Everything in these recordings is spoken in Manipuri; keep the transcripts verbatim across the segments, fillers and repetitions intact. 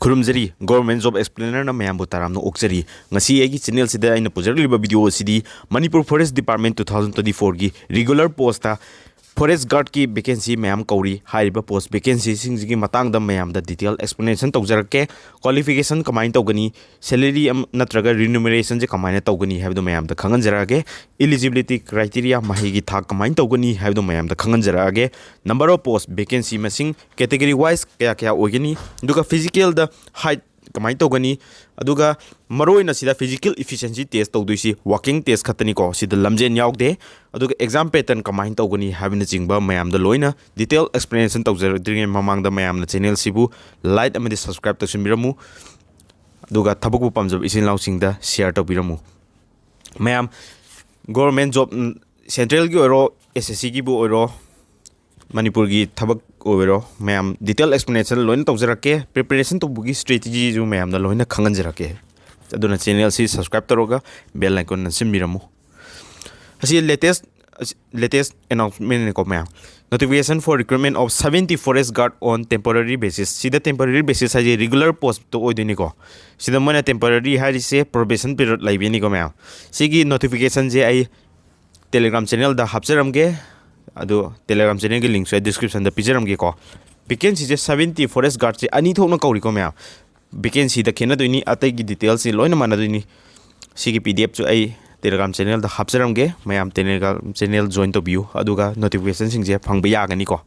ꯈꯨꯔꯨꯝꯖꯔꯤ꯫ Government Job Explainerꯅ ꯃꯌꯥꯝꯕꯨ ꯇꯔꯥꯝꯅ ꯑꯣꯛꯆꯔꯤ꯫ ꯉꯁꯤ ꯑꯩꯒꯤ channelꯁꯤꯗ ꯑꯩꯅ ꯄꯨꯖꯔꯛꯂꯤꯕ video ꯑꯁꯤꯗꯤ Manipur Forest Department two thousand twenty fourꯒꯤ regular postꯇ forest guardꯀꯤ vacancy ꯃꯌꯥꯝ ꯀꯧꯔꯤ꯫ ꯍꯥꯏꯔꯤꯕ post vacancyꯁꯤꯡꯁꯤꯒꯤ ꯃꯇꯥꯡꯗ ꯃꯌꯥꯝꯗ detail explanation ꯇꯧꯖꯔꯛꯀꯦ꯫ Qualification ꯀꯃꯥꯏꯅ ꯇꯧꯒꯅꯤ, salary ꯑꯃ ꯅꯠꯇ꯭ꯔꯒ remunerationꯁꯦ ꯀꯃꯥꯏꯅ ꯇꯧꯒꯅꯤ ꯍꯥꯏꯕꯗꯣ ꯃꯌꯥꯝꯗ ꯈꯪꯍꯟꯖꯔꯛꯑꯒꯦ꯫ Eligibility criteria, ꯃꯍꯩꯒꯤ ꯊꯥꯛ ꯀꯃꯥꯏꯅ ꯇꯧꯒꯅꯤ ꯍꯥꯏꯕꯗꯣ ꯃꯌꯥꯝꯗ ꯈꯪꯍꯟꯖꯔꯛꯑꯒꯦ꯫ Number of post, vacancy ꯃꯁꯤꯡ, category wise ꯀꯌꯥ ꯀꯌꯥ ꯑꯣꯏꯒꯅꯤ, ꯑꯗꯨꯒ physicalꯗ height ꯀꯃꯥꯏꯅ ꯇꯧꯒꯅꯤ, ꯑꯗꯨꯒ ꯃꯔꯨꯑꯣꯏꯅ ꯁꯤꯗ physical efficiency test ꯇꯧꯗꯣꯏꯁꯤ walking test ꯈꯛꯇꯅꯤꯀꯣ, ꯁꯤꯗ ꯂꯝꯖꯦꯟ ꯌꯥꯎꯗꯦ꯫ ꯑꯗꯨꯒ exam pattern ꯀꯃꯥꯏꯅ ꯇꯧꯒꯅꯤ ꯍꯥꯏꯕꯅꯆꯤꯡꯕ ꯃꯌꯥꯝꯗ ꯂꯣꯏꯅ detail explanation ꯇꯧꯖꯔꯛꯇ꯭ꯔꯤꯉꯩ ꯃꯃꯥꯡꯗ ꯃꯌꯥꯝꯅ channelꯁꯤꯕꯨ like ꯑꯃꯗꯤ subscribe ꯇꯧꯁꯤꯟꯕꯤꯔꯝꯃꯨ, ꯑꯗꯨꯒ ꯊꯕꯛꯄꯨ ꯄꯥꯝꯖꯕ ꯏꯆꯤꯟ ꯏꯅꯥꯎꯁꯤꯡꯗ share ꯇꯧꯕꯤꯔꯝꯃꯨ꯫ ꯃꯌꯥꯝ, government job, ꯎꯝ, centralꯒꯤ ꯑꯣꯏꯔꯣ, S S Cꯒꯤꯕꯨ ꯑꯣꯏꯔꯣ, ꯃꯅꯤꯄꯨꯔꯒꯤ ꯊꯕꯛ ꯑꯣꯏꯔꯣ, ꯃꯌꯥꯝ detail explanation ꯂꯣꯏꯅ ꯇꯧꯖꯔꯛꯀꯦ꯫ Preparation ꯇꯧꯕꯒꯤ strategyꯁꯨ ꯃꯌꯥꯝꯗ ꯂꯣꯏꯅ ꯈꯪꯍꯟꯖꯔꯛꯀꯦ꯫ ꯑꯗꯨꯅ channelꯁꯤ subscribe ꯇꯧꯔꯒ bell icon ꯅꯝꯁꯤꯟꯕꯤꯔꯝꯃꯨ꯫ ꯑꯁꯤ latest, latest announcementꯅꯤꯀꯣ ꯃꯌꯥꯝ꯫ Notification for recruitment of seventy forest guard on temporary basis꯫ ꯁꯤꯗ temporary basis ꯍꯥꯏꯁꯦ regular postꯇꯣ ꯑꯣꯏꯗꯣꯏꯅꯤꯀꯣ꯫ ꯁꯤꯗ ꯃꯣꯏꯅ temporary ꯍꯥꯏꯔꯤꯁꯦ probation period ꯂꯩꯕꯩꯅꯤꯀꯣ ꯃꯌꯥꯝ꯫ ꯁꯤꯒꯤ notificationꯁꯦ ꯑꯩ Telegram channelꯗ ꯍꯥꯞꯆꯔꯝꯒꯦ꯫ ꯑꯗꯣ Telegram channelꯒꯤ linkꯁꯨ ꯑꯩ descriptionꯗ ꯄꯤꯖꯔꯝꯒꯦꯀꯣ꯫ Vacancyꯁꯦ seventy forest guardꯁꯦ ꯑꯅꯤ ꯊꯣꯛꯅ ꯀꯧꯔꯤꯀꯣ ꯃꯌꯥꯝ꯫ Vacancyꯗ ꯈꯦꯠꯅꯗꯣꯏꯅꯤ, ꯑꯇꯩꯒꯤ detailsꯁꯤ ꯂꯣꯏꯅ ꯃꯥꯟꯅꯗꯣꯏꯅꯤ꯫ ꯁꯤꯒꯤ P D Fꯁꯨ ꯑꯩ Telegram channelꯗ ꯍꯥꯞꯆꯔꯝꯒꯦ, ꯃꯌꯥꯝ Telegram channel join ꯇꯧꯕꯤꯌꯨ, ꯑꯗꯨꯒ notificationꯁꯤꯡꯁꯦ ꯐꯪꯕ ꯌꯥꯒꯅꯤꯀꯣ꯫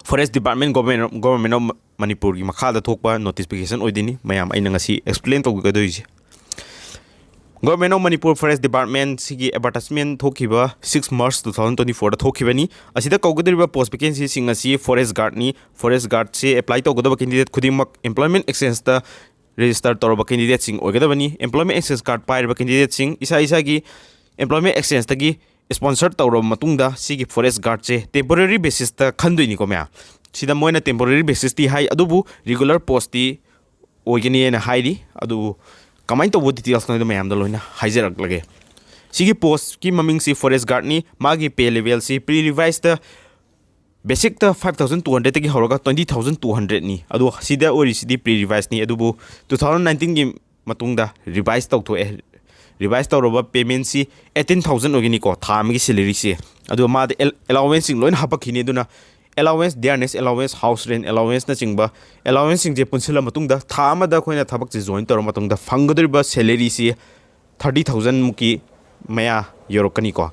Forest Department, Government, Government of Manipurꯒꯤ ꯃꯈꯥꯗ ꯊꯣꯛꯄ notification ꯑꯣꯏꯗꯣꯏꯅꯤ ꯃꯌꯥꯝ ꯑꯩꯅ ꯉꯁꯤ explain ꯇꯧꯒꯗꯣꯏꯁꯦ꯫ Government of Manipur Forest Department ꯁꯤꯒꯤ advertisement ꯊꯣꯛꯈꯤꯕ six March two thousand twenty fourꯗ ꯊꯣꯛꯈꯤꯕꯅꯤ꯫ ꯑꯁꯤꯗ ꯀꯧꯒꯗꯧꯔꯤꯕ post vacancyꯁꯤꯡ ꯑꯁꯤ forest guardꯅꯤ꯫ Forest guardꯁꯦ apply ꯇꯧꯒꯗꯕ candidate ꯈꯨꯗꯤꯡꯃꯛ employment exchangeꯇ register ꯇꯧꯔꯕ candidateꯁꯤꯡ ꯑꯣꯏꯒꯗꯕꯅꯤ꯫ Employment exchange card ꯄꯥꯏꯔꯕ candidateꯁꯤꯡ ꯏꯁꯥ ꯏꯁꯥꯒꯤ employment exchangeꯇꯒꯤ sponsor ꯇꯧꯔꯕ ꯃꯇꯨꯡꯗ ꯁꯤꯒꯤ forest guardꯁꯦ temporary basisꯇ ꯈꯟꯗꯣꯏꯅꯤꯀꯣ ꯃꯌꯥꯝ꯫ ꯁꯤꯗ ꯃꯣꯏꯅ temporary basisꯇꯤ ꯍꯥꯏ, ꯑꯗꯨꯕꯨ regular postꯇꯤ ꯑꯣꯏꯒꯅꯤ ꯍꯥꯏꯅ ꯍꯥꯏꯔꯤ꯫ ꯑꯗꯨꯕꯨ ꯀꯃꯥꯏꯅ ꯇꯧꯕ detailsꯅꯣ ꯍꯥꯏꯗꯣ ꯃꯌꯥꯝꯗ ꯂꯣꯏꯅ ꯍꯥꯏꯖꯔꯛꯂꯒꯦ꯫ ꯁꯤꯒꯤ postꯀꯤ ꯃꯃꯤꯡꯁꯤ forest guardꯅꯤ꯫ ꯃꯥꯒꯤ pay levelꯁꯤ pre revisedꯇ ꯕꯦꯁꯤꯛꯇ ꯐꯥꯏꯚ ꯊꯥꯎꯖꯟ ꯇꯨ ꯍꯟꯗ꯭ꯔꯦꯗꯇꯒꯤ ꯍꯧꯔꯒ ꯇ꯭ꯋꯦꯟꯇꯤ ꯊꯥꯎꯖꯟ ꯇꯨ ꯍꯟꯗ꯭ꯔꯦꯗꯅꯤ꯫ ꯑꯗꯣ ꯁꯤꯗ ꯑꯣꯏꯔꯤꯁꯤꯗꯤ ꯄ꯭ꯔꯤ ꯔꯤꯚꯥꯏꯁꯅꯤ꯫ ꯑꯗꯨꯕꯨ ꯇꯨ ꯊꯥꯎꯖꯟ ꯅꯥꯏꯟꯇꯤꯟꯒꯤ ꯃꯇꯨꯡꯗ ꯔꯤꯚꯥꯏꯁ ꯇꯧꯊꯣꯛꯑꯦ꯫ ꯔꯤꯚꯥꯏꯁ ꯇꯧꯔꯕ ꯄꯦꯃꯦꯟꯁꯤ ꯑꯩꯠꯇꯤꯟ ꯊꯥꯎꯖꯟ ꯑꯣꯏꯒꯅꯤꯀꯣ, ꯊꯥ ꯑꯃꯒꯤ ꯁꯦꯂꯔꯤꯁꯤ꯫ ꯑꯗꯨꯒ ꯃꯥꯗ ꯑꯦꯂꯥꯋꯦꯟꯁꯁꯤꯡ ꯂꯣꯏꯅ ꯍꯥꯄꯛꯈꯤꯅꯤ꯫ ꯑꯗꯨꯅ ꯑꯦꯂꯥꯋꯦꯟꯁ, ꯗꯤꯌꯥꯔꯅꯦꯁ ꯑꯦꯂꯥꯋꯦꯟꯁ, ꯍꯥꯎꯁ ꯔꯦꯟ ꯑꯦꯂꯥꯋꯦꯟꯁꯅꯆꯤꯡꯕ ꯑꯦꯂꯥꯋꯦꯟꯁꯁꯤꯡꯁꯦ ꯄꯨꯟꯁꯤꯜꯂ ꯃꯇꯨꯡꯗ, ꯊꯥ ꯑꯃꯗ ꯑꯩꯈꯣꯏꯅ ꯊꯕꯛꯁꯦ ꯖꯣꯏꯟ ꯇꯧꯔ ꯃꯇꯨꯡꯗ ꯐꯪꯒꯗꯧꯔꯤꯕ ꯁꯦꯂꯔꯤꯁꯤ ꯊꯥꯔꯇꯤ ꯊꯥꯎꯖꯟꯃꯨꯛꯀꯤ ꯃꯌꯥ ꯌꯧꯔꯛꯀꯅꯤꯀꯣ꯫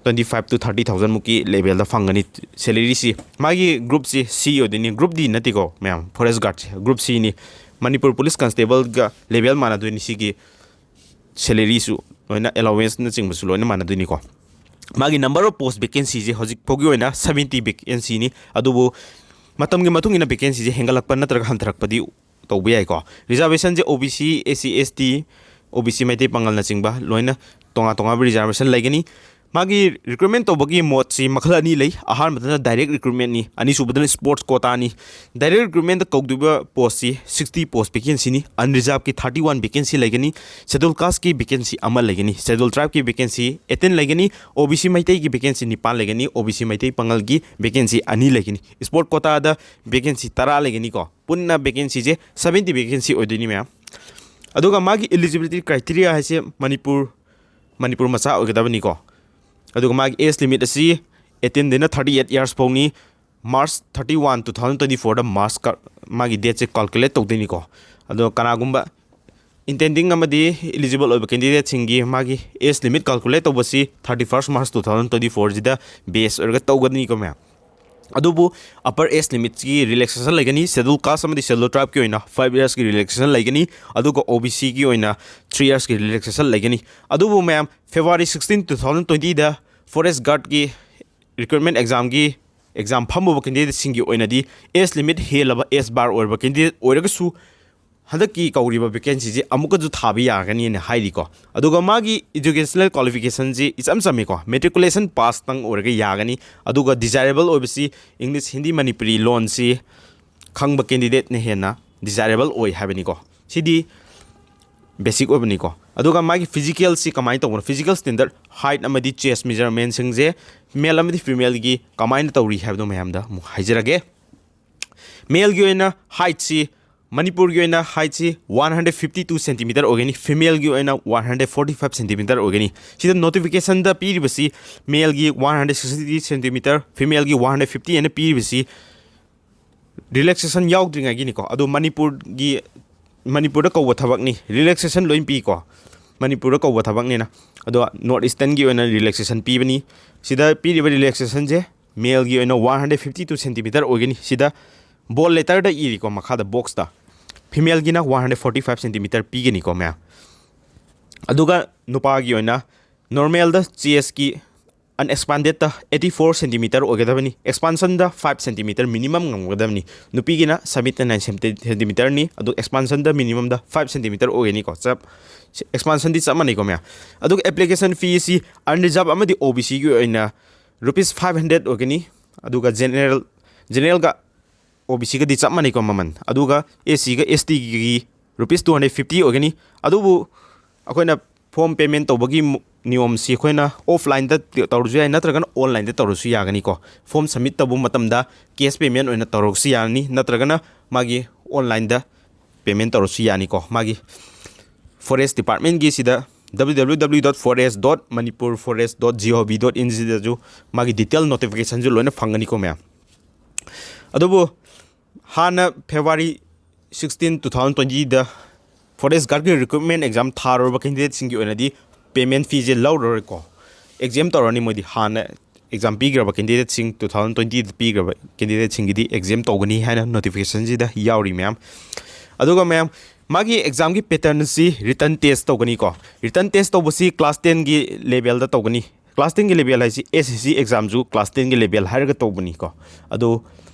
ꯇ꯭ꯋꯦꯟꯇꯤ ꯐꯥꯏꯚ ꯇꯨ ꯊꯥꯔꯇꯤ ꯊꯥꯎꯖꯟꯃꯨꯛꯀꯤ ꯂꯦꯚꯦꯜꯗ ꯐꯪꯒꯅꯤ ꯁꯦꯂꯔꯤꯁꯤ꯫ ꯃꯥꯒꯤ ꯒ꯭ꯔꯨꯞꯁꯤ ꯁꯤ ꯑꯣꯏꯗꯣꯏꯅꯤ, ꯒ꯭ꯔꯨꯞ ꯗꯤ ꯅꯠꯇꯦꯀꯣ ꯃꯌꯥꯝ, ꯐꯣꯔꯦꯁ ꯒꯥꯔꯗꯁꯦ ꯒ꯭ꯔꯨꯞ ꯁꯤꯅꯤ꯫ ꯃꯅꯤꯄꯨꯔ ꯄꯨꯂꯤꯁ ꯀꯟꯁꯇꯦꯕꯜꯒ ꯂꯦꯚꯦꯜ ꯃꯥꯟꯅꯗꯣꯏꯅꯤ꯫ ꯁꯤꯒꯤ ꯁꯦꯂꯔꯤꯁꯨ ꯂꯣꯏꯅ ꯑꯦꯂꯥꯋꯦꯟꯁꯅꯆꯤꯡꯕꯁꯨ ꯂꯣꯏꯅ ꯃꯥꯟꯅꯗꯣꯏꯅꯤꯀꯣ꯫ ꯃꯥꯒꯤ ꯅꯝꯕꯔ ꯑꯣꯐ ꯄꯣꯁ ꯚꯦꯀꯦꯟꯁꯤꯁꯦ ꯍꯧꯖꯤꯛ ꯐꯥꯎꯒꯤ ꯑꯣꯏꯅ ꯁꯕꯦꯟꯇꯤ ꯚꯦꯀꯦꯟꯁꯤꯅꯤ꯫ ꯑꯗꯨꯕꯨ ꯃꯇꯝꯒꯤ ꯃꯇꯨꯡ ꯏꯟꯅ ꯚꯦꯀꯦꯟꯁꯤꯁꯦ ꯍꯦꯟꯒꯠꯂꯛꯄ ꯅꯠꯇ꯭ꯔꯒ ꯍꯟꯊꯔꯛꯄꯗꯤ ꯇꯧꯕ ꯌꯥꯏꯀꯣ꯫ ꯔꯤꯖꯥꯔꯕꯦꯁꯟꯁꯦ ꯑꯣ ꯕꯤ ꯁꯤ, ꯑꯦꯁ ꯁꯤ, ꯑꯦꯁ ꯇꯤ, ꯑꯣ ꯕꯤ ꯁꯤ, ꯃꯩꯇꯩ ꯄꯥꯉꯜꯅꯆꯤꯡꯕ ꯂꯣꯏꯅ ꯇꯣꯉꯥꯟ ꯇꯣꯉꯥꯟꯕ ꯔꯤꯖꯥꯔꯕꯦꯁꯟ ꯂꯩꯒꯅꯤ꯫ ꯃꯥꯒꯤ ꯔꯤꯀ꯭ꯔꯨꯠꯃꯦꯟ ꯇꯧꯕꯒꯤ ꯃꯣꯠꯁꯤ ꯃꯈꯜ ꯑꯅꯤ ꯂꯩ꯫ ꯑꯍꯥꯟꯕꯗꯅ ꯗꯥꯏꯔꯦꯛ ꯔꯤꯀ꯭ꯔꯨꯠꯃꯦꯟꯅꯤ, ꯑꯅꯤꯁꯨꯕꯗꯅ ꯁ꯭ꯄꯣꯔꯠꯁ ꯀꯣꯇꯥꯅꯤ꯫ ꯗꯥꯏꯔꯦꯛ ꯔꯤꯀ꯭ꯔꯨꯠꯃꯦꯟꯗ ꯀꯧꯗꯣꯏꯕ ꯄꯣꯁꯁꯤ ꯁꯤꯛꯁꯇꯤ ꯄꯣꯁ ꯚꯦꯀꯦꯟꯁꯤꯅꯤ꯫ ꯑꯟꯔꯤꯖꯥꯔꯕꯀꯤ ꯊꯥꯔꯇꯤ ꯋꯥꯟ ꯚꯦꯀꯦꯟꯁꯤ ꯂꯩꯒꯅꯤ꯫ ꯁꯦꯗꯨꯜ ꯀꯥꯁꯀꯤ ꯚꯦꯀꯦꯟꯁꯤ ꯑꯃ ꯂꯩꯒꯅꯤ꯫ ꯁꯦꯗꯨꯜ ꯇ꯭ꯔꯥꯏꯕꯀꯤ ꯚꯦꯀꯦꯟꯁꯤ ꯑꯩꯠꯇꯤꯟ ꯂꯩꯒꯅꯤ꯫ ꯑꯣ ꯕꯤ ꯁꯤ ꯃꯩꯇꯩꯒꯤ ꯚꯦꯀꯦꯟꯁꯤ ꯅꯤꯄꯥꯟ ꯂꯩꯒꯅꯤ꯫ ꯑꯣ ꯕꯤ ꯁꯤ ꯃꯩꯇꯩ ꯄꯥꯉꯜꯒꯤ ꯚꯦꯀꯦꯟꯁꯤ ꯑꯅꯤ ꯂꯩꯒꯅꯤ꯫ ꯁ꯭ꯄꯣꯔꯠꯁ ꯀꯣꯇꯥꯗ ꯚꯦꯀꯦꯟꯁꯤ ꯇꯔꯥ ꯂꯩꯒꯅꯤꯀꯣ꯫ ꯄꯨꯟꯅ ꯚꯦꯀꯦꯟꯁꯤꯁꯦ ꯁꯕꯦꯟꯇꯤ ꯚꯦꯀꯦꯟꯁꯤ ꯑꯣꯏꯗꯣꯏꯅꯤ ꯃꯌꯥꯝ꯫ ꯑꯗꯨꯒ ꯃꯥꯒꯤ ꯏꯂꯤꯖꯤꯕꯤꯂꯤꯇꯤ ꯀ꯭ꯔꯥꯏꯇꯦꯔꯤꯌꯥ ꯍꯥꯏꯁꯦ ꯃꯅꯤꯄꯨꯔ, ꯃꯅꯤꯄꯨꯔ ꯃꯆꯥ ꯑꯣꯏꯒꯗꯕꯅꯤꯀꯣ꯫ ꯑꯗꯨꯒ ꯃꯥꯒꯤ ꯑꯦꯖ ꯂꯤꯃꯤꯠ ꯑꯁꯤ ꯑꯩꯠꯇꯤꯟꯗꯩꯅ ꯊꯥꯔꯇꯤ ꯑꯩꯠ ꯌꯔꯁ ꯐꯥꯎꯅꯤ꯫ March thirty one, two thousand twenty ꯐꯣꯔꯗ ꯃꯥꯔꯆ ꯀ-, ꯃꯥꯒꯤ ꯗꯦꯠꯁꯦ ꯀꯥꯜꯀꯨꯂꯦꯠ ꯇꯧꯗꯣꯏꯅꯤꯀꯣ꯫ ꯑꯗꯣ ꯀꯅꯥꯒꯨꯝꯕ ꯏꯟꯇꯦꯟꯗꯤꯡ ꯑꯃꯗꯤ ꯏꯂꯤꯖꯤꯕꯜ ꯑꯣꯏꯕ ꯀꯦꯟꯗꯤꯗꯦꯠꯁꯤꯡꯒꯤ ꯃꯥꯒꯤ ꯑꯦꯖ ꯂꯤꯃꯤꯠ ꯀꯥꯜꯀꯨꯂꯦꯠ ꯇꯧꯕꯁꯤ thirty first March two thousand twenty ꯐꯣꯔꯁꯤꯗ ꯕꯦꯁ ꯑꯣꯏꯔꯒ ꯇꯧꯒꯅꯤꯀꯣ ꯃꯌꯥꯝ꯫ ꯑꯗꯨꯕꯨ ꯑꯄꯔ ꯑꯦꯖ ꯂꯤꯃꯤꯠꯁꯀꯤ ꯔꯤꯂꯦꯛꯁꯦꯁꯟ ꯂꯩꯒꯅꯤ꯫ ꯁꯦꯗꯨꯜ ꯀꯥꯁ ꯑꯃꯗꯤ ꯁꯦꯗꯨꯜ ꯇ꯭ꯔꯥꯏꯕꯀꯤ ꯑꯣꯏꯅ ꯐꯥꯏꯚ ꯌꯔꯁꯀꯤ ꯔꯤꯂꯦꯛꯁꯦꯁꯟ ꯂꯩꯒꯅꯤ꯫ ꯑꯗꯨꯒ ꯑꯣ ꯕꯤ ꯁꯤꯒꯤ ꯑꯣꯏꯅ ꯊ꯭ꯔꯤ ꯌꯔꯁꯀꯤ ꯔꯤꯂꯦꯛꯁꯦꯁꯟ ꯂꯩꯒꯅꯤ꯫ ꯑꯗꯨꯕꯨ ꯃꯌꯥꯝ, ꯐꯦꯕ꯭ꯔꯨꯋꯥꯔꯤ ꯁꯤꯛꯁꯇꯤꯟ, ꯇꯨ ꯊꯥꯎꯖꯟ ꯇ꯭ꯋꯦꯟꯇꯤꯗ ꯐꯣꯔꯦꯁ ꯒꯥꯔꯗꯀꯤ ꯔꯤꯀ꯭ꯔꯨꯠꯃꯦꯟ ꯑꯦꯛꯖꯥꯝꯒꯤ ꯑꯦꯛꯖꯥꯝ ꯐꯝꯃꯨꯕ ꯀꯦꯟꯗꯤꯗꯦꯠꯁꯤꯡꯒꯤ ꯑꯣꯏꯅꯗꯤ ꯑꯦꯖ ꯂꯤꯃꯤꯠ ꯍꯦꯜꯂꯕ, ꯑꯦꯖ ꯕꯥꯔ ꯑꯣꯏꯔꯕ ꯀꯦꯟꯗꯤꯗꯦꯠ ꯑꯣꯏꯔꯒꯁꯨ ꯍꯟꯗꯛꯀꯤ ꯀꯧꯔꯤꯕ ꯚꯦꯀꯦꯟꯁꯤꯁꯦ ꯑꯃꯨꯛꯀꯁꯨ ꯊꯥꯕ ꯌꯥꯒꯅꯤꯅ ꯍꯥꯏꯔꯤꯀꯣ꯫ ꯑꯗꯨꯒ ꯃꯥꯒꯤ ꯏꯖꯨꯀꯦꯁꯅꯦꯜ ꯀ꯭ꯋꯥꯂꯤꯐꯤꯀꯦꯁꯟꯁꯤ ꯏꯆꯝ ꯆꯝꯃꯤꯀꯣ, ꯃꯦꯇ꯭ꯔꯤꯀꯨꯂꯦꯁꯟ ꯄꯥꯁꯇꯪ ꯑꯣꯏꯔꯒ ꯌꯥꯒꯅꯤ꯫ ꯑꯗꯨꯒ ꯗꯤꯖꯥꯏꯔꯦꯕꯜ ꯑꯣꯏꯕꯁꯤ ꯏꯪꯂꯤꯁ, ꯍꯤꯟꯗꯤ, ꯃꯅꯤꯄꯨꯔꯤ ꯂꯣꯟꯁꯤ ꯈꯪꯕ ꯀꯦꯟꯗꯤꯗꯦꯠꯅ ꯍꯦꯟꯅ ꯗꯤꯖꯥꯏꯔꯦꯕꯜ ꯑꯣꯏ ꯍꯥꯏꯕꯅꯤꯀꯣ꯫ ꯁꯤꯗꯤ ꯕꯦꯁꯤꯛ ꯑꯣꯏꯕꯅꯤꯀꯣ꯫ ꯑꯗꯨꯒ ꯃꯥꯒꯤ ꯐꯤꯖꯤꯀꯦꯜꯁꯤ ꯀꯃꯥꯏꯅ ꯇꯧꯕꯅꯣ, ꯐꯤꯖꯤꯀꯦꯜ ꯁ꯭ꯇꯦꯟꯗꯔꯠ, ꯍꯥꯏꯠ ꯑꯃꯗꯤ ꯆꯦꯁ ꯃꯦꯖꯔꯃꯦꯟꯁꯤꯡꯁꯦ ꯃꯦꯜ ꯑꯃꯗꯤ ꯐꯤꯃꯦꯜꯒꯤ ꯀꯃꯥꯏꯅ ꯇꯧꯔꯤ ꯍꯥꯏꯕꯗꯣ ꯃꯌꯥꯝꯗ ꯑꯃꯨꯛ ꯍꯥꯏꯖꯔꯒꯦ꯫ ꯃꯦꯜꯒꯤ ꯑꯣꯏꯅ ꯍꯥꯏꯠꯁꯤ, ꯃꯅꯤꯄꯨꯔꯒꯤ ꯑꯣꯏꯅ ꯍꯥꯏꯠꯁꯤ one hundred fifty two centimetre ꯑꯣꯏꯒꯅꯤ, ꯐꯤꯃꯦꯜꯒꯤ ꯑꯣꯏꯅ one hundred forty five centimetre ꯑꯣꯏꯒꯅꯤ꯫ ꯁꯤꯗ ꯅꯣꯇꯤꯐꯤꯀꯦꯁꯟꯗ ꯄꯤꯔꯤꯕꯁꯤ ꯃꯦꯜꯒꯤ ꯋꯥꯟ ꯍꯟꯗ꯭ꯔꯦꯠ ꯁꯤꯛꯁꯇꯤ ꯁꯦꯟꯇꯤꯃꯤꯇꯔ, ꯐꯤꯃꯦꯜꯒꯤ ꯋꯥꯟ ꯍꯟꯗ꯭ꯔꯦꯠ ꯐꯤꯐꯇꯤ ꯍꯥꯏꯅ ꯄꯤꯔꯤꯕꯁꯤ ꯔꯤꯂꯦꯛꯁꯦꯁꯟ ꯌꯥꯎꯗ꯭ꯔꯤꯉꯩꯒꯤꯅꯤꯀꯣ꯫ ꯑꯗꯣ ꯃꯅꯤꯄꯨꯔꯒꯤ, ꯃꯅꯤꯄꯨꯔꯗ ꯀꯧꯕ ꯊꯕꯛꯅꯤ, ꯔꯤꯂꯦꯛꯁꯦꯁꯟ ꯂꯣꯏ ꯄꯤꯀꯣ, ꯃꯅꯤꯄꯨꯔꯗ ꯀꯧꯕ ꯊꯕꯛꯅꯤꯅ꯫ ꯑꯗꯣ ꯅꯣꯔꯠ ꯏꯁꯇꯔꯟꯒꯤ ꯑꯣꯏꯅ ꯔꯤꯂꯦꯛꯁꯦꯁꯟ ꯄꯤꯕꯅꯤ꯫ ꯁꯤꯗ ꯄꯤꯔꯤꯕ ꯔꯤꯂꯦꯛꯁꯦꯁꯟꯁꯦ ꯃꯦꯜꯒꯤ ꯑꯣꯏꯅ one hundred fifty two centimetre ꯑꯣꯏꯒꯅꯤ꯫ ꯁꯤꯗ ꯕꯣꯜ ꯂꯦꯇꯔꯗ ꯏꯔꯤꯀꯣ ꯃꯈꯥꯗ ꯕꯣꯛꯁꯇ, ꯐꯤꯃꯦꯜꯒꯤꯅ one hundred forty five centimetre ꯄꯤꯒꯅꯤꯀꯣ ꯃꯌꯥꯝ꯫ ꯑꯗꯨꯒ ꯅꯨꯄꯥꯒꯤ ꯑꯣꯏꯅ ꯅꯣꯔꯃꯦꯜꯗ ꯆꯦꯁꯀꯤ ꯑꯟꯑꯦꯛꯁꯄꯥꯟꯗꯦꯠꯇ ꯑꯩꯠꯇꯤ ꯐꯣꯔ ꯁꯦꯟꯇꯤꯃꯤꯇꯔ ꯑꯣꯏꯒꯗꯕꯅꯤ, ꯑꯦꯛꯁꯄꯥꯟꯁꯟꯗ ꯐꯥꯏꯚ ꯁꯦꯟꯇꯤꯃꯤꯇꯔ ꯃꯤꯅꯤꯃꯝ ꯉꯝꯒꯗꯕꯅꯤ꯫ ꯅꯨꯄꯤꯒꯤꯅ ꯁꯕꯦꯟꯇꯤ ꯅꯥꯏꯟ ꯁꯦꯟꯇꯤꯃꯤꯇꯔꯅꯤ, ꯑꯗꯨ ꯑꯦꯛꯁꯄꯥꯟꯁꯟꯗ ꯃꯤꯅꯤꯃꯝꯗ ꯐꯥꯏꯚ ꯁꯦꯟꯇꯤꯃꯤꯇꯔ ꯑꯣꯏꯒꯅꯤꯀꯣ꯫ ꯆꯞ, ꯑꯦꯛꯁꯄꯥꯟꯁꯟꯗꯤ ꯆꯞ ꯃꯥꯟꯅꯩꯀꯣ ꯃꯌꯥꯝ꯫ ꯑꯗꯨꯒ ꯑꯦꯄ꯭ꯂꯤꯀꯦꯁꯟ ꯐꯤ ꯑꯁꯤ ꯑꯟꯔꯤꯖꯥꯔꯕ ꯑꯃꯗꯤ ꯑꯣ ꯕꯤ ꯁꯤꯒꯤ ꯑꯣꯏꯅ ꯔꯨꯄꯤꯁ ꯐꯥꯏꯚ ꯍꯟꯗ꯭ꯔꯦꯠ ꯑꯣꯏꯒꯅꯤ꯫ ꯑꯗꯨꯒ ꯖꯦꯅꯔꯦꯜ, ꯖꯦꯅꯔꯦꯜꯒ ꯑꯣ ꯕꯤ ꯁꯤꯒꯗꯤ ꯆꯞ ꯃꯥꯟꯅꯩꯀꯣ ꯃꯃꯜ꯫ ꯑꯗꯨꯒ ꯑꯦꯁ ꯁꯤꯒ ꯑꯦꯁ ꯇꯤꯒꯤ ꯔꯨꯄꯤꯁ ꯇꯨ ꯍꯟꯗ꯭ꯔꯦꯠ ꯐꯤꯐꯇꯤ ꯑꯣꯏꯒꯅꯤ꯫ ꯑꯗꯨꯕꯨ ꯑꯩꯈꯣꯏꯅ ꯐꯣꯝ ꯄꯦꯃꯦꯟ ꯇꯧꯕꯒꯤ ꯃꯨ-, ꯅꯤꯌꯣꯝꯁꯤ ꯑꯩꯈꯣꯏꯅ ꯑꯣꯐꯂꯥꯏꯟꯗ ꯇꯧꯔꯁꯨ ꯌꯥꯏ, ꯅꯠꯇ꯭ꯔꯒꯅ ꯑꯣꯟꯂꯥꯏꯟꯗ ꯇꯧꯔꯁꯨ ꯌꯥꯒꯅꯤꯀꯣ꯫ ꯐꯣꯝ ꯁꯕꯃꯤꯠ ꯇꯧꯕ ꯃꯇꯝꯗ ꯀꯦꯁ ꯄꯦꯃꯦꯟ ꯑꯣꯏꯅ ꯇꯧꯔꯁꯨ ꯌꯥꯅꯤ, ꯅꯠꯇ꯭ꯔꯒꯅ ꯃꯥꯒꯤ ꯑꯣꯟꯂꯥꯏꯟꯗ ꯄꯦꯃꯦꯟ ꯇꯧꯔꯁꯨ ꯌꯥꯅꯤꯀꯣ꯫ ꯃꯥꯒꯤ ꯐꯣꯔꯦꯁ ꯗꯤꯄꯥꯔꯠꯃꯦꯟꯒꯤ ꯁꯤꯗ W W W dot forest dot manipur forest dot gov dot in ꯁꯤꯗꯁꯨ ꯃꯥꯒꯤ ꯗꯤꯇꯦꯜ ꯅꯣꯇꯤꯐꯤꯀꯦꯁꯟꯁꯨ ꯂꯣꯏꯅ ꯐꯪꯒꯅꯤꯀꯣ ꯃꯌꯥꯝ꯫ ꯑꯗꯨꯕꯨ ꯍꯥꯟꯅ ꯐꯦꯕ꯭ꯔꯨꯋꯥꯔꯤ ꯁꯤꯛꯁꯇꯤꯟ, ꯇꯨ ꯊꯥꯎꯖꯟ ꯇ꯭ꯋꯦꯟꯇꯤꯗ ꯐꯣꯔꯦꯁ ꯒꯥꯔꯗꯀꯤ ꯔꯤꯀ꯭ꯔꯨꯠꯃꯦꯟ ꯑꯦꯛꯖꯥꯝ ꯊꯥꯔꯨꯔꯕ ꯀꯦꯟꯗꯤꯗꯦꯠꯁꯤꯡꯒꯤ ꯑꯣꯏꯅꯗꯤ ꯄꯦꯃꯦꯟ ꯐꯤꯁꯦ ꯂꯧꯔꯔꯣꯏꯀꯣ꯫ ꯑꯦꯛꯖꯥꯝ ꯇꯧꯔꯅꯤ ꯃꯣꯏꯗꯤ, ꯍꯥꯟꯅ ꯑꯦꯛꯖꯥꯝ ꯄꯤꯈ꯭ꯔꯕ ꯀꯦꯟꯗꯤꯗꯦꯠꯁꯤꯡ, ꯇꯨ ꯊꯥꯎꯖꯟ ꯇ꯭ꯋꯦꯟꯇꯤꯗ ꯄꯤꯈ꯭ꯔꯕ ꯀꯦꯟꯗꯤꯗꯦꯠꯁꯤꯡꯒꯤꯗꯤ ꯑꯦꯛꯖꯥꯝ ꯇꯧꯒꯅꯤ ꯍꯥꯏꯅ ꯅꯣꯇꯤꯐꯤꯀꯦꯁꯟꯁꯤꯗ ꯌꯥꯎꯔꯤ ꯃꯌꯥꯝ꯫ ꯑꯗꯨꯒ ꯃꯌꯥꯝ, ꯃꯥꯒꯤ ꯑꯦꯛꯖꯥꯝꯒꯤ ꯄꯦꯇꯔꯟꯁꯤ ꯔꯤꯇꯟ ꯇꯦꯁ ꯇꯧꯒꯅꯤꯀꯣ꯫ ꯔꯤꯇꯟ ꯇꯦꯁ ꯇꯧꯕꯁꯤ ꯀ꯭ꯂꯥꯁ ꯇꯦꯟꯒꯤ ꯂꯦꯕꯦꯜꯗ ꯇꯧꯒꯅꯤ꯫ ꯀ꯭ꯂꯥꯁ ꯇꯦꯟꯒꯤ ꯂꯦꯕꯦꯜ ꯍꯥꯏꯁꯤ ꯑꯦꯁ ꯑꯦꯁ ꯁꯤ ꯑꯦꯛꯖꯥꯝꯁꯨ ꯀ꯭ꯂꯥꯁ ꯇꯦꯟꯒꯤ ꯂꯦꯕꯦꯜ ꯍꯥꯏꯔꯒ ꯇꯧꯕꯅꯤꯀꯣ꯫ ꯑꯗꯣ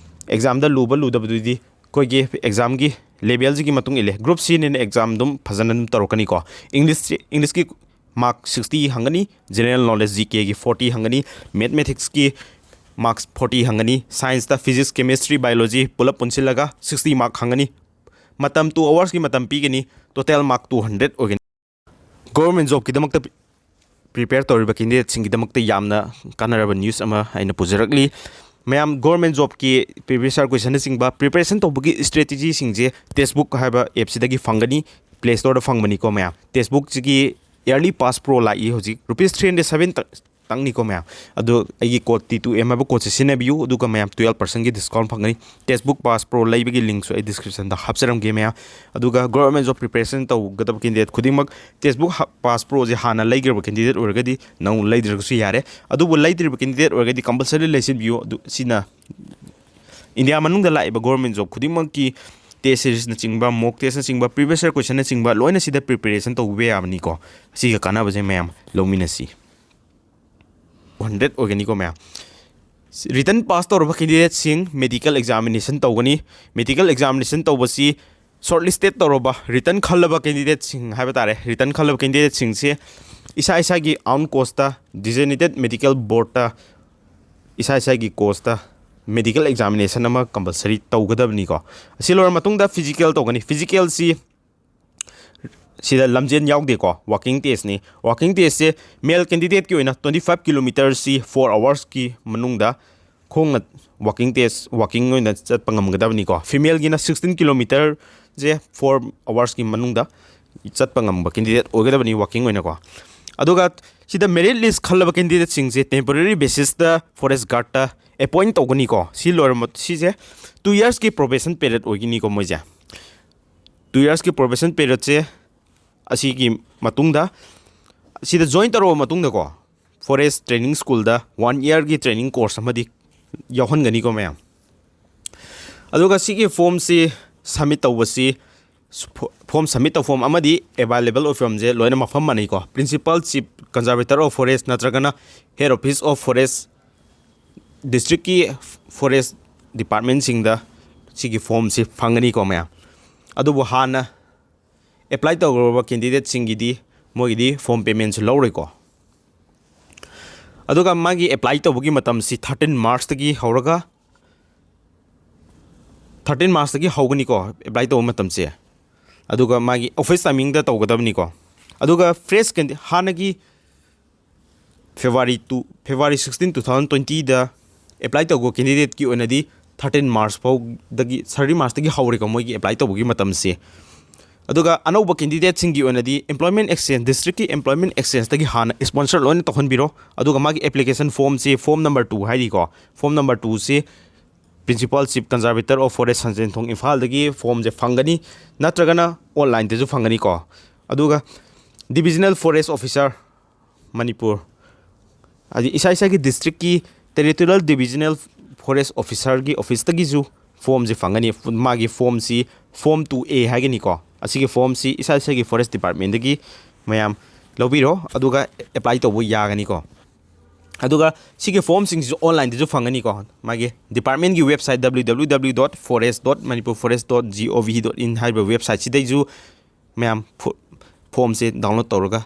ꯑꯦꯛꯖꯥꯝꯗ ꯂꯨꯕ ꯂꯨꯗꯕꯗꯨꯗꯤ ꯑꯩꯈꯣꯏꯒꯤ ꯑꯦꯛꯖꯥꯝꯒꯤ ꯂꯦꯕꯦꯜꯁꯤꯒꯤ ꯃꯇꯨꯡ ꯏꯜꯂꯦ꯫ ꯒ꯭ꯔꯨꯞ ꯁꯤꯅꯤꯅ ꯑꯦꯛꯖꯥꯝ ꯑꯗꯨꯝ ꯐꯖꯅ ꯑꯗꯨꯝ ꯇꯧꯔꯛꯀꯅꯤꯀꯣ꯫ ꯏꯪꯂꯤꯁ, ꯏꯪꯂꯤꯁꯀꯤ ꯃꯥꯔꯛ ꯁꯤꯛꯁꯇꯤ ꯍꯪꯒꯅꯤ, ꯖꯦꯅꯔꯦꯜ ꯅꯣꯂꯦꯖ ꯖꯤ ꯀꯦꯒꯤ ꯐꯣꯔꯇꯤ ꯍꯪꯒꯅꯤ, ꯃꯦꯊꯃꯦꯇꯤꯛꯁꯀꯤ ꯃꯥꯔꯛꯁ ꯐꯣꯔꯇꯤ ꯍꯪꯒꯅꯤ, ꯁꯥꯏꯟꯁꯇ ꯐꯤꯖꯤꯛꯁ, ꯀꯦꯃꯤꯁꯇ꯭ꯔꯤ, ꯕꯥꯏꯑꯣꯂꯣꯖꯤ ꯄꯨꯂꯞ ꯄꯨꯟꯁꯤꯜꯂꯒ ꯁꯤꯛꯁꯇꯤ ꯃꯥꯔꯛ ꯍꯪꯒꯅꯤ꯫ ꯃꯇꯝ two hours ꯀꯤ ꯃꯇꯝ ꯄꯤꯒꯅꯤ꯫ Total mark two hundred ꯑꯣꯏꯒꯅꯤ꯫ Government job ꯀꯤꯗꯃꯛꯇ prepare ꯇꯧꯔꯤꯕ candidate ꯁꯤꯡꯒꯤꯗꯃꯛꯇ ꯌꯥꯝꯅ ꯀꯥꯟꯅꯔꯕ news ꯑꯃ ꯑꯩꯅ ꯄꯨꯖꯔꯛꯂꯤ꯫ ꯃꯌꯥꯝ, government job ꯀꯤ previous year question ꯅꯆꯤꯡꯕ preparation ꯇꯧꯕꯒꯤ strategy ꯁꯤꯡꯁꯦ Testbook ꯍꯥꯏꯕ app ꯁꯤꯗꯒꯤ ꯐꯪꯒꯅꯤ, Play Store ꯗ ꯐꯪꯕꯅꯤꯀꯣ ꯃꯌꯥꯝ꯫ Testbook ꯁꯤꯒꯤ yearly pass pro ꯂꯥꯛꯏ ꯍꯧꯖꯤꯛ, rupees three hundred seven ꯇꯪꯅꯤꯀꯣ ꯃꯌꯥꯝ꯫ ꯑꯗꯣ ꯑꯩꯒꯤ code T two M ꯍꯥꯏꯕ code ꯁꯦ ꯁꯤꯖꯤꯟꯅꯕꯤꯌꯨ, ꯑꯗꯨꯒ ꯃꯌꯥꯝ twelve percent ꯒꯤ discount ꯐꯪꯒꯅꯤ꯫ Testbook pass pro ꯂꯩꯕꯒꯤ link ꯁꯨ ꯑꯩ description ꯗ ꯍꯥꯞꯆꯔꯝꯒꯦ ꯃꯌꯥꯝ꯫ ꯑꯗꯨꯒ government job preparation ꯇꯧꯒꯗꯕ candidate ꯈꯨꯗꯤꯡꯃꯛ Testbook ꯍ-, pass pro ꯁꯦ ꯍꯥꯟꯅ ꯂꯩꯈ꯭ꯔꯕ candidate ꯑꯣꯏꯔꯒꯗꯤ ꯅꯪ ꯂꯩꯗ꯭ꯔꯒꯁꯨ ꯌꯥꯔꯦ꯫ ꯑꯗꯨꯕꯨ ꯂꯩꯗ꯭ꯔꯤꯕ candidate ꯑꯣꯏꯔꯒꯗꯤ compulsory ꯂꯩꯁꯤꯟꯕꯤꯌꯨ꯫ ꯑꯗꯨ ꯁꯤꯅ India ꯃꯅꯨꯡꯗ ꯂꯥꯛꯏꯕ government job ꯈꯨꯗꯤꯡꯃꯛꯀꯤ test series ꯅꯆꯤꯡꯕ, mock test ꯅꯆꯤꯡꯕ, previous year question ꯅꯆꯤꯡꯕ ꯂꯣꯏꯅ ꯁꯤꯗ preparation ꯇꯧꯕ ꯌꯥꯕꯅꯤꯀꯣ꯫ ꯁꯤꯒ ꯀꯥꯟꯅꯕꯁꯦ ꯃꯌꯥꯝ ꯂꯧꯃꯤꯟꯅꯁꯤ꯫ Hundred ꯑꯣꯏꯒꯅꯤꯀꯣ ꯃꯌꯥꯝ꯫ Written pass ꯇꯧꯔꯕ candidate ꯁꯤꯡ medical examination ꯇꯧꯒꯅꯤ꯫ Medical examination ꯇꯧꯕꯁꯤ shortlisted ꯇꯧꯔꯕ, written ꯈꯜꯂꯕ candidate ꯁꯤꯡ ꯍꯥꯏꯕ ꯇꯥꯔꯦ, written ꯈꯜꯂꯕ candidate ꯁꯤꯡꯁꯦ ꯏꯁꯥ ꯏꯁꯥꯒꯤ own cost ꯇ designated medical board ꯇ ꯏꯁꯥ ꯏꯁꯥꯒꯤ cost ꯇ medical examination ꯑꯃ compulsory ꯇꯧꯒꯗꯕꯅꯤꯀꯣ꯫ ꯑꯁꯤ ꯂꯣꯏꯔ ꯃꯇꯨꯡꯗ physical ꯇꯧꯒꯅꯤ꯫ Physical ꯁꯤ ꯁꯤꯗ ꯂꯝꯖꯦꯟ ꯌꯥꯎꯗꯦꯀꯣ, walking test ꯅꯤ꯫ Walking test ꯁꯦ male candidate ꯀꯤ ꯑꯣꯏꯅ twenty five kilometer ꯁꯤ four hours ꯀꯤ ꯃꯅꯨꯡꯗ ꯈꯣꯡꯅ walking test, walking ꯑꯣꯏꯅ ꯆꯠꯄ ꯉꯝꯒꯗꯕꯅꯤꯀꯣ꯫ Female ꯒꯤꯅ sixteen kilometer ꯁꯦ four hours ꯀꯤ ꯃꯅꯨꯡꯗ ꯆꯠꯄ ꯉꯝꯕ candidate ꯑꯣꯏꯒꯗꯕꯅꯤ walking ꯑꯣꯏꯅꯀꯣ꯫ ꯑꯗꯨꯒ ꯁꯤꯗ merit list ꯈꯜꯂꯕ candidate ꯁꯤꯡꯁꯦ temporary basis ꯇ forest guard ꯇ appoint ꯇꯧꯒꯅꯤꯀꯣ꯫ ꯁꯤ ꯂꯣꯏꯔ ꯃꯠ-, ꯁꯤꯁꯦ two years ꯀꯤ probation period ꯑꯣꯏꯒꯅꯤꯀꯣ ꯃꯣꯏꯁꯦ꯫ Two years ꯀꯤ probation period ꯁꯦ ꯑꯁꯤꯒꯤ ꯃꯇꯨꯡꯗ, ꯁꯤꯗ join ꯇꯧꯔꯕ ꯃꯇꯨꯡꯗꯀꯣ, forest training school ꯗ one year ꯒꯤ training course ꯑꯃꯗꯤ ꯌꯥꯎꯍꯟꯒꯅꯤꯀꯣ ꯃꯌꯥꯝ꯫ ꯑꯗꯨꯒ ꯁꯤꯒꯤ form ꯁꯤ submit ꯇꯧꯕꯁꯤ, ꯐꯣ-, form submit ꯇꯧꯐꯝ ꯑꯃꯗꯤ available ꯑꯣꯏꯐꯝꯁꯦ ꯂꯣꯏꯅ ꯃꯐꯝ ꯃꯥꯟꯅꯩꯀꯣ꯫ Principal Chief Conservator of Forest ꯅꯠꯇ꯭ꯔꯒꯅ Head Office of Forest, district ꯀꯤ forest department ꯁꯤꯡꯗ ꯁꯤꯒꯤ form ꯁꯤ ꯐꯪꯒꯅꯤꯀꯣ ꯃꯌꯥꯝ꯫ ꯑꯗꯨꯕꯨ ꯍꯥꯟꯅ apply ꯇꯧꯈ꯭ꯔꯕ candidate ꯁꯤꯡꯒꯤꯗꯤ ꯃꯣꯏꯒꯤꯗꯤ form payment ꯁꯨ ꯂꯧꯔꯣꯏꯀꯣ꯫ ꯑꯗꯨꯒ ꯃꯥꯒꯤ apply ꯇꯧꯕꯒꯤ ꯃꯇꯝꯁꯤ thirteen March ꯇꯒꯤ ꯍꯧꯔꯒ ꯊꯥꯔꯇꯤꯟ ꯃꯥꯔꯁꯇꯒꯤ ꯍꯧꯒꯅꯤꯀꯣ ꯑꯦꯄ꯭ꯂꯥꯏ ꯇꯧꯕ ꯃꯇꯝꯁꯦ꯫ ꯑꯗꯨꯒ ꯃꯥꯒꯤ ꯑꯣꯐꯤꯁ ꯇꯥꯏꯃꯤꯡꯗ ꯇꯧꯒꯗꯕꯅꯤꯀꯣ꯫ ꯑꯗꯨꯒ ꯐ꯭ꯔꯦꯁ ꯀꯦꯟꯗꯤ ꯍꯥꯟꯅꯒꯤ February to February sixteen two thousand ꯇ꯭ꯋꯦꯟꯇꯤꯗ ꯑꯦꯄ꯭ꯂꯥꯏ ꯇꯧꯕ ꯀꯦꯟꯗꯤꯗꯦꯠꯀꯤ ꯑꯣꯏꯅꯗꯤ ꯊꯥꯔꯇꯤꯟ ꯃꯥꯔꯁ ꯐꯥꯎꯗꯒꯤ ꯊꯥꯔꯇꯤꯟ ꯃꯥꯔꯁꯇꯒꯤ ꯍꯧꯔꯦꯀꯣ ꯃꯣꯏꯒꯤ ꯑꯦꯄ꯭ꯂꯥꯏ ꯇꯧꯕꯒꯤ ꯃꯇꯝꯁꯦ꯫ ꯑꯗꯨꯒ ꯑꯅꯧꯕ ꯀꯦꯟꯗꯤꯗꯦꯠꯁꯤꯡꯒꯤ ꯑꯣꯏꯅꯗꯤ employment exchange districtꯀꯤ employment exchangeꯇꯒꯤ ꯍꯥꯟꯅ sponsor ꯂꯣꯏꯅ ꯇꯧꯍꯟꯕꯤꯔꯣ꯫ ꯑꯗꯨꯒ ꯃꯥꯒꯤ application formꯁꯤ form number two ꯍꯥꯏꯔꯤꯀꯣ, form number twoꯁꯤ Principal Chief Conservator of Forest ꯁꯟꯖꯦꯟꯊꯣꯡ ꯏꯝꯐꯥꯜꯗꯒꯤ ꯐꯣꯝꯁꯦ ꯐꯪꯒꯅꯤ, ꯅꯠꯇ꯭ꯔꯒꯅ ꯑꯣꯟꯂꯥꯏꯟꯗꯁꯨ ꯐꯪꯒꯅꯤꯀꯣ꯫ ꯑꯗꯨꯒ Divisional Forest Officer ꯃꯅꯤꯄꯨꯔ, ꯍꯥꯏꯗꯤ ꯏꯁꯥ ꯏꯁꯥꯒꯤ ꯗꯤꯁꯇ꯭ꯔꯤꯛꯀꯤ Territorial Divisional Forest Officerꯒꯤ ꯑꯣꯐꯤꯁꯇꯒꯤꯁꯨ ꯐꯣꯝꯁꯦ ꯐꯪꯒꯅꯤ꯫ ꯃꯥꯒꯤ ꯐꯣꯝꯁꯤ form two A ꯍꯥꯏꯒꯅꯤꯀꯣ꯫ ꯑꯁꯤꯒꯤ ꯐꯣꯝꯁꯤ ꯏꯁꯥ ꯏꯁꯥꯒꯤ ꯐꯣꯔꯦꯁ ꯗꯤꯄꯥꯔꯠꯃꯦꯟꯗꯒꯤ ꯃꯌꯥꯝ ꯂꯧꯕꯤꯔꯣ, ꯑꯗꯨꯒ ꯑꯦꯄ꯭ꯂꯥꯏ ꯇꯧꯕ ꯌꯥꯒꯅꯤꯀꯣ꯫ ꯑꯗꯨꯒ ꯁꯤꯒꯤ ꯐꯣꯝꯁꯤꯡꯁꯤꯁꯨ ꯑꯣꯟꯂꯥꯏꯟꯗꯁꯨ ꯐꯪꯒꯅꯤꯀꯣ꯫ ꯃꯥꯒꯤ ꯗꯤꯄꯥꯔꯠꯃꯦꯟꯒꯤ website W W W dot forest dot manipur forest dot gov dot in ꯍꯥꯏꯔꯤꯕ ꯋꯦꯕꯁꯥꯏꯠꯁꯤꯗꯩꯁꯨ ꯃꯌꯥꯝ ꯐꯣ-, ꯐꯣꯝꯁꯦ ꯗꯥꯎꯟꯂꯣꯗ ꯇꯧꯔꯒ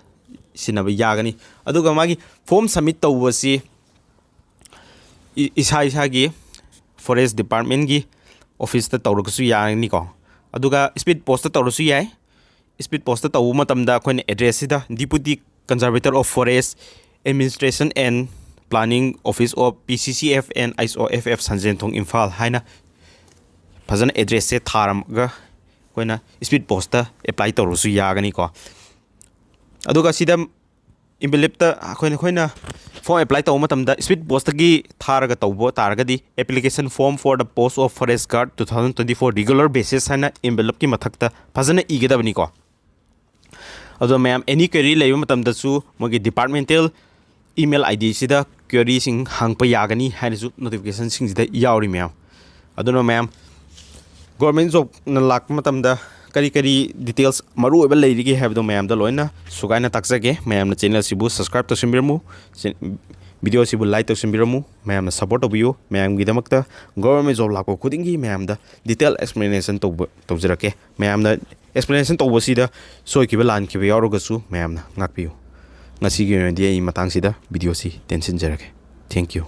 ꯁꯤꯖꯤꯟꯅꯕ ꯌꯥꯒꯅꯤ꯫ ꯑꯗꯨꯒ ꯃꯥꯒꯤ ꯐꯣꯝ ꯁꯕꯃꯤꯠ ꯇꯧꯕꯁꯤ ꯏ-, ꯏꯁꯥ ꯏꯁꯥꯒꯤ ꯐꯣꯔꯦꯁ ꯗꯤꯄꯥꯔꯠꯃꯦꯟꯒꯤ ꯑꯣꯐꯤꯁꯇ ꯇꯧꯔꯒꯁꯨ ꯌꯥꯒꯅꯤꯀꯣ꯫ ꯑꯗꯨꯒ ꯁ꯭ꯄꯤꯗ ꯄꯣꯁꯇ ꯇꯧꯔꯁꯨ ꯌꯥꯏ꯫ ꯁ꯭ꯄꯤꯗ ꯄꯣꯁꯇ ꯇꯧꯕ ꯃꯇꯝꯗ ꯑꯩꯈꯣꯏꯅ ꯑꯦꯗ꯭ꯔꯦꯁꯁꯤꯗ Deputy Conservator of Forest, Administration and Planning Office of P C C F and H O F F ꯁꯟꯖꯦꯟꯊꯣꯡ Imphal ꯍꯥꯏꯅ ꯐꯖꯅ ꯑꯦꯗ꯭ꯔꯦꯁꯁꯦ ꯊꯥꯔꯝꯃꯒ ꯑꯩꯈꯣꯏꯅ ꯁ꯭ꯄꯤꯗ ꯄꯣꯁꯇ ꯑꯦꯄ꯭ꯂꯥꯏ ꯇꯧꯔꯁꯨ ꯌꯥꯒꯅꯤꯀꯣ꯫ ꯑꯗꯨꯒ ꯁꯤꯗ ꯏꯟꯚꯦꯂꯞꯇ ꯑꯩꯈꯣꯏꯅ, ꯑꯩꯈꯣꯏꯅ ꯐꯣꯝ ꯑꯦꯄ꯭ꯂꯥꯏ ꯇꯧꯕ ꯃꯇꯝꯗ ꯁ꯭ꯄꯤꯗ ꯄꯣꯁꯇꯒꯤ ꯊꯥꯔꯒ ꯇꯧꯕ ꯇꯥꯔꯒꯗꯤ application form for the post of forest guard two thousand twenty four regular basis ꯍꯥꯏꯅ ꯏꯟꯚꯦꯂꯞꯀꯤ ꯃꯊꯛꯇ ꯐꯖꯅ ꯏꯒꯗꯕꯅꯤꯀꯣ꯫ ꯑꯗꯣ ꯃꯌꯥꯝ any query ꯂꯩꯕ ꯃꯇꯝꯗꯁꯨ ꯃꯣꯏꯒꯤ departmental email I Dꯁꯤꯗ queryꯁꯤꯡ ꯍꯪꯉꯛꯄ ꯌꯥꯒꯅꯤ ꯍꯥꯏꯅꯁꯨ ꯅꯣꯇꯤꯐꯤꯀꯦꯁꯟꯁꯤꯡꯁꯤꯗ ꯌꯥꯎꯔꯤ ꯃꯌꯥꯝ꯫ ꯑꯗꯨꯅ ꯃꯌꯥꯝ ꯒꯣꯔꯃꯦꯟ ꯖꯣꯕꯅ ꯂꯥꯛꯄ ꯃꯇꯝꯗ ꯀꯔꯤ ꯀꯔꯤ ꯗꯤꯇꯦꯜꯁ ꯃꯔꯨꯑꯣꯏꯕ ꯂꯩꯔꯤꯒꯦ ꯍꯥꯏꯕꯗꯣ ꯃꯌꯥꯝꯗ ꯂꯣꯏꯅ ꯁꯨꯒꯥꯏꯅ ꯇꯥꯛꯆꯒꯦ꯫ ꯃꯌꯥꯝꯅ ꯆꯦꯅꯦꯜꯁꯤꯕꯨ ꯁꯕꯁꯀ꯭ꯔꯥꯏꯕ ꯇꯧꯁꯤꯟꯕꯤꯔꯝꯃꯨ, ꯆꯦ-, ꯚꯤꯗꯤꯑꯣꯁꯤꯕꯨ ꯂꯥꯏꯛ ꯇꯧꯁꯤꯟꯕꯤꯔꯝꯃꯨ꯫ ꯃꯌꯥꯝꯅ ꯁꯞꯄꯣꯔꯠ ꯇꯧꯕꯤꯌꯨ꯫ ꯃꯌꯥꯝꯒꯤꯗꯃꯛꯇ ꯒꯣꯔꯃꯦꯟ ꯖꯣꯕ ꯂꯥꯛꯄ ꯈꯨꯗꯤꯡꯒꯤ ꯃꯌꯥꯝꯗ ꯗꯤꯇꯦꯜ ꯑꯦꯛꯁꯄ꯭ꯂꯦꯅꯦꯁꯟ ꯇꯧꯕ, ꯇꯧꯖꯔꯛꯀꯦ꯫ ꯃꯌꯥꯝꯅ ꯑꯦꯛꯁꯄ꯭ꯂꯦꯅꯦꯁꯟ ꯇꯧꯕꯁꯤꯗ ꯁꯣꯏꯈꯤꯕ ꯂꯥꯟꯈꯤꯕ ꯌꯥꯎꯔꯒꯁꯨ ꯃꯌꯥꯝꯅ ꯉꯥꯛꯄꯤꯌꯨ꯫ ꯉꯁꯤꯒꯤ ꯑꯣꯏꯅꯗꯤ ꯑꯩ ꯃꯇꯥꯡꯁꯤꯗ ꯚꯤꯗꯤꯑꯣꯁꯤ ꯇꯦꯟꯁꯤꯟꯖꯔꯒꯦ꯫ Thank you꯫